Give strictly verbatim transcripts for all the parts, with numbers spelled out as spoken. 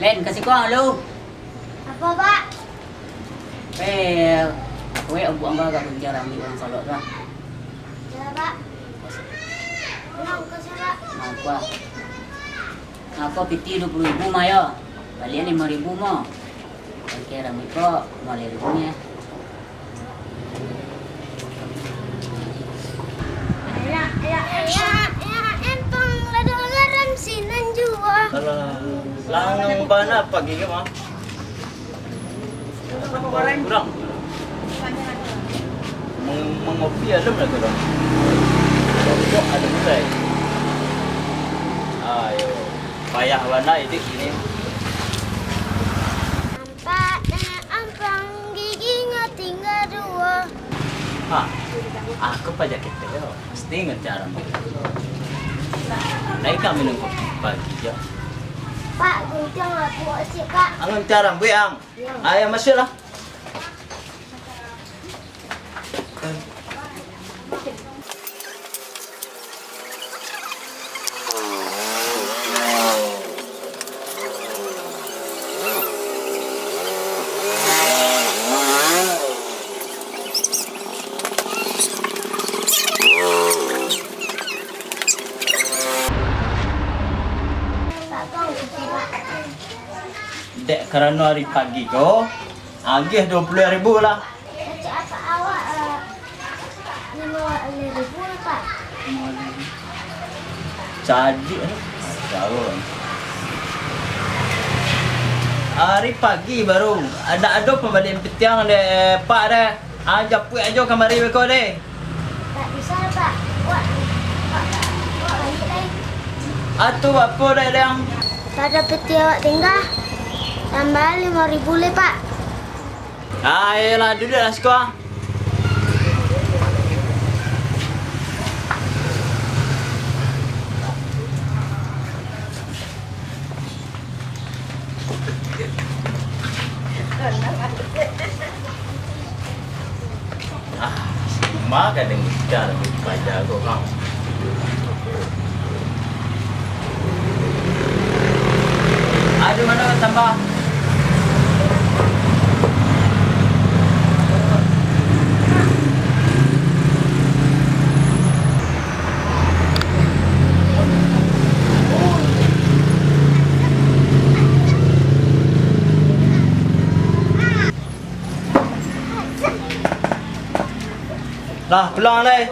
En, ka siko lu. Apo, Pak? Eh, weh, ambo angga ka guntiang rambuik urang Solok tu lah. Yo, Pak. Ngangko, Pak. Ngangko. Ngangko piti duo puluah ribu mah yo. Balian limo ribu mah. Oke, rambuik ko limo ribu nyo. Ya, ya, ya, ya, empang ladang garam sinan juo. Alah, langang bana pagi ko mah. Kurang. Meng-, mangopi alun lah kurang. Rokok alun lai. Ayo, payah bana iduik kini. Pak, naiak ampang, giginyo tingga duo. Ha, aku paja ketek yo. Pasti ngantiang rambuik. Naiak ka minum kopi pagi jo. Pak, guntiang rambuik ciek, Pak. Ang ngantiang rambuik, ang. Yo. Ayo, masuaklah. Dek karano ari pagi ko, agiah duo puluah ribu lah. Kecek apak awak, eh, limo ribu lah, Pak. Cadiak, eh. Jauah. Ari pagi baru. Ndak ado pambalian pitiang dek Pak deh. Ah, japuik ajo kamari beko deh. Tak bisa, Pak. Wak, wak, wak baliak lai. Atu apo dek, Dang? Pado piti awak tingga, tambah limo ribu lai, Pak. Ah, iyolah, duduaklah siko. Ah, si Uma kadang ikan di paja ko, Bang. Aduh, mano tambah? Lah, pulang lai.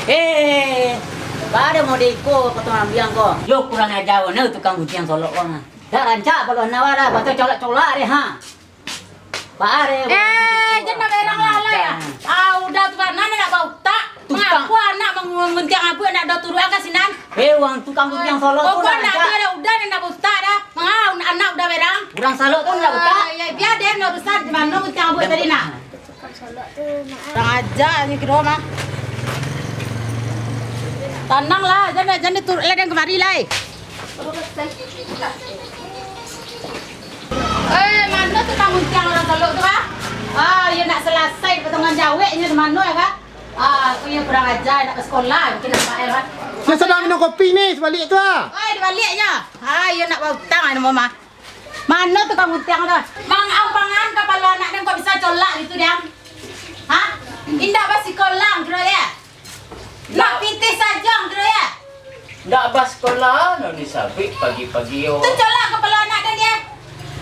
Eh, pado mode iko potong ambiang ko. Yo, kurang aja bana tukang guntiang Solok ko mah. Dak rancak kepala anak wak dah, baco colak-colak deh, ha. Bare. Eh, jan nak berang lah, lah, ya. Ah, udah tu, Pak, nan nak bautak. Tukang. Ngapo anak mangguntiang abuak nak do turuak ka sinan? Eh, wang tukang guntiang Solok tu. Pokok nak rancak. Dia dah udah, dia nak bautak dah. Mangau anak udah berang. Urang Solok tu nak bautak. Ah, ya, biar dia nak urusan di mano guntiang abuak tadi nak. Kurang aja ni kiro mah. Tanang lah, jan, jan dituruak lah dan kemari lah, eh. Eh, mano tukang guntiang urang Solok tu, ah? Ah, iyo nak salasai potongan jaweknyo di mano, yo, Kak? Ah, aku iyo kurang aja, nak ka sikola, mungkin nak P L, Kak. Nyo sadang minum kopi ni, sabalik tu, ah. Oi, di baliaknyo. Ah, iyo nak bautang, anu, Mama. Mano tukang guntiang tu? Mangau pangan kapalo anak den, kok bisa colak gitu, Dang? Hah? Indak basikola, kiro yo? Nak pitih sajo, kiro yo? Ndak basikola, nan disabuik pagi-pagi, yo. Tu colak kapalo anak den, yo.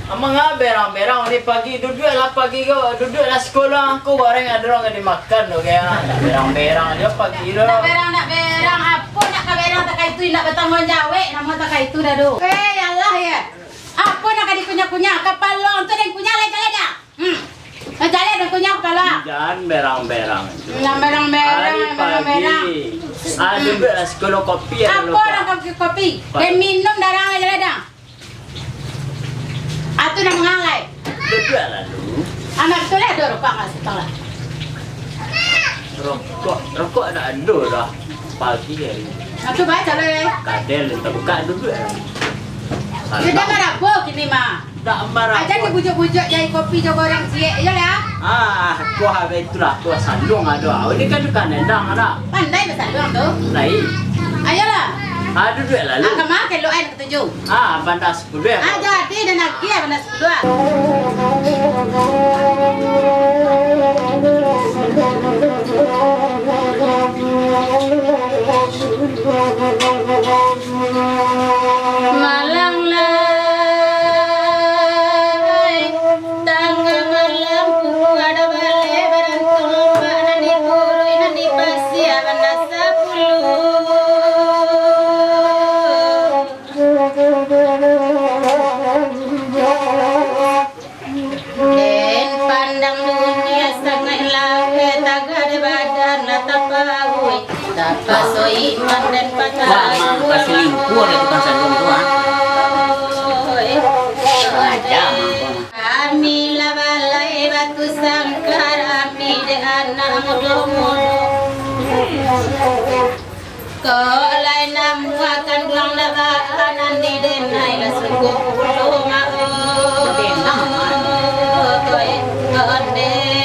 Amang ah, berang-berang ni pagi, duduaklah pagi ko, duduaklah sikola, angku bareng ado urang ka dimakan tu, kayak ndak berang-berang jo pagi tu. Ndak berang, ndak berang, apo nak ka berang takah itu, indak batangguang jawek, namo takah itu dah tu. Eh, ya Allah, yo. Apo nak ka dikunyah-kunyah? Kapalo tu den kunyah lai, jaleh dah. Hmm. Nah, jaleh den kunyah kapalo. Jan berang-berang. Jan berang-berang, ari berang-berang. Pagi. Ah, duduaklah siko kopi, ado. Apo lupo. Urang kopi, kopi? Pagi. Den minum darah lai, jaleh dah. Atu nan mangalai. Duduaklah dulu. Anak tu lah ado rokok nggak sitang lah. Rokok, rokok ndak ado dah. Pagi hari. Atu baca lai. Kadel, kita buka dulu ya. Kita kan apa kini mah? Dak marah. Aja dibujuk-bujuk jadi kopi jo goreng ciek, iyolah. Ah, kuah abih itulah, kuah saluang ado. Awak ni kan tukang dendang, anak. Pandai basaluang tu. Lai. Ayolah. Ah, duduak lalu. Ah, kama kelok ai nak katuju. Ah, bandar sapuluah. Ah, jadi dan lagi ya bandar sapuluah. Malang lai, tangah malam pukua duo baleh, barantong lompak nan di puruik, nan di pasia bandar sapuluah. Den pandang dunia sangaik laweh, tagah dek badan lah tapauik, tapaso iman den patah. Wah, mang, baselingkuah dek tukang saluang tu, ah. Sengaja, mang, tu, ah. Kami lah balai batu sangkar, kami dek anak mudo-mudo. Kok lai namuah kanduang lah baa nan didenai lah sungguah pulo maoh. Kondeh.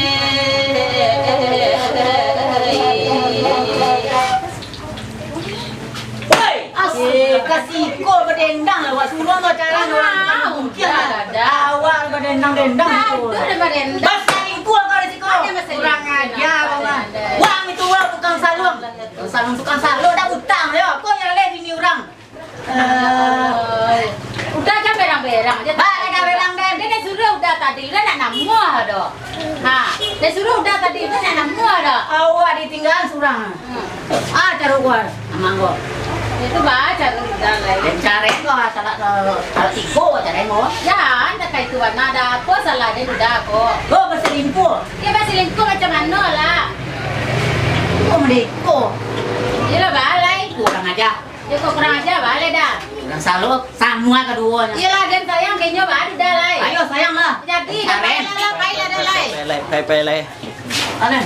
Woi, eh, kasiko badendang lah, wak suruah mah cara orang mungkin lah. Awak badendang-dendang tu. Basalingkuah kau di siko. Kurang aja kau mah. Wang itu wak tukang saluang. Salon tukang salon dah utang yo. Kau yang leh bini urang. Eh. Udah jan berang-berang aja. Ha, dah berang-berang. Dia dah suruh udah tadi, udah nak namuah dah. Ha, dia suruh udah tadi, udah nak namuah dah. Awak ditinggalan surang. Hmm. Ah, caro keluar. Amang ko. Itu bah caro udah lah. Dan caro ko salah, salah tigo caro ko. Ya, anda kayak itu warna ada apa salah dia udah ko. Ko berselingkuh. Ya berselingkuh macam mana lah? Ko merdeka. Iyalah balai. Kurang aja. Dia kok kurang aja balai dah. Kurang salah, sama keduanya. Iyalah, dan sayang kayaknya baru dah lai. Ayo sayang lah. Jadi, dah payah lah, payah dah lai. Payah, payah, payah. Aneh.